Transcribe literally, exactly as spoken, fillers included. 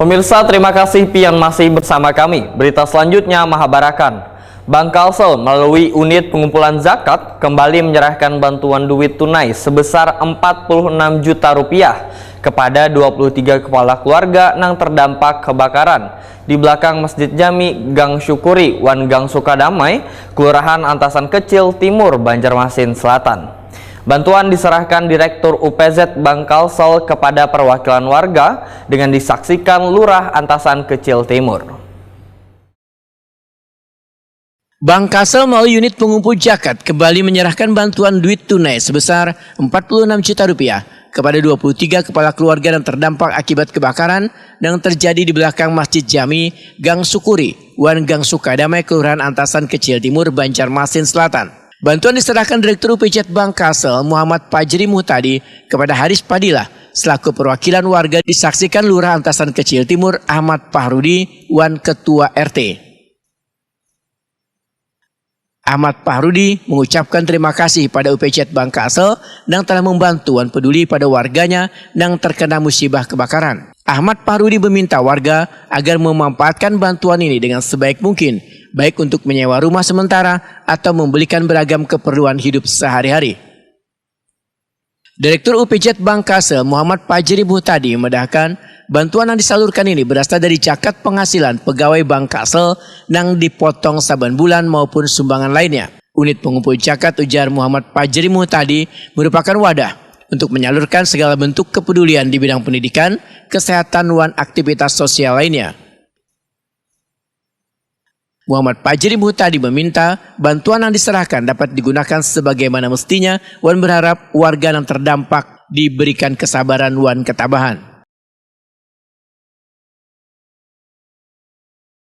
Pemirsa, terima kasih pian masih bersama kami. Berita selanjutnya mahabarakan. Bank Kalsel melalui unit pengumpulan zakat kembali menyerahkan bantuan duit tunai sebesar empat puluh enam juta rupiah kepada dua puluh tiga kepala keluarga nang terdampak kebakaran di belakang Masjid Jami, Gang Syukuri, wan Gang Sukadamai, Kelurahan Antasan Kecil Timur, Banjarmasin Selatan. Bantuan diserahkan Direktur U P Z Bank Kalsel kepada perwakilan warga dengan disaksikan Lurah Antasan Kecil Timur. Bank Kalsel melalui unit pengumpul zakat kembali menyerahkan bantuan duit tunai sebesar empat puluh enam juta rupiah kepada dua puluh tiga kepala keluarga yang terdampak akibat kebakaran yang terjadi di belakang Masjid Jami, Gang Sukuri, wan Gang Sukadamai, Kelurahan Antasan Kecil Timur, Banjarmasin Selatan. Bantuan diserahkan Direktur U P Z Bank Kalsel, Muhammad Fajri Muhtadi, kepada Haris Padilla selaku perwakilan warga, disaksikan Lurah Antasan Kecil Timur, Ahmad Pahrudi, wan Ketua R T. Ahmad Pahrudi mengucapkan terima kasih pada U P Z Bank Kalsel yang telah membantu wan peduli pada warganya yang terkena musibah kebakaran. Ahmad Pahrudi meminta warga agar memanfaatkan bantuan ini dengan sebaik mungkin, baik untuk menyewa rumah sementara atau membelikan beragam keperluan hidup sehari-hari. Direktur U P Z Bank Kalsel, Muhammad Fajri Muhtadi, memedahkan, bantuan yang disalurkan ini berasal dari zakat penghasilan pegawai Bank Kalsel nang dipotong saban bulan maupun sumbangan lainnya. Unit pengumpul zakat, ujar Muhammad Fajri Muhtadi, merupakan wadah untuk menyalurkan segala bentuk kepedulian di bidang pendidikan, kesehatan, wan aktivitas sosial lainnya. Muhammad Fajri Muhtadi meminta bantuan yang diserahkan dapat digunakan sebagaimana mestinya wan berharap warga yang terdampak diberikan kesabaran wan ketabahan.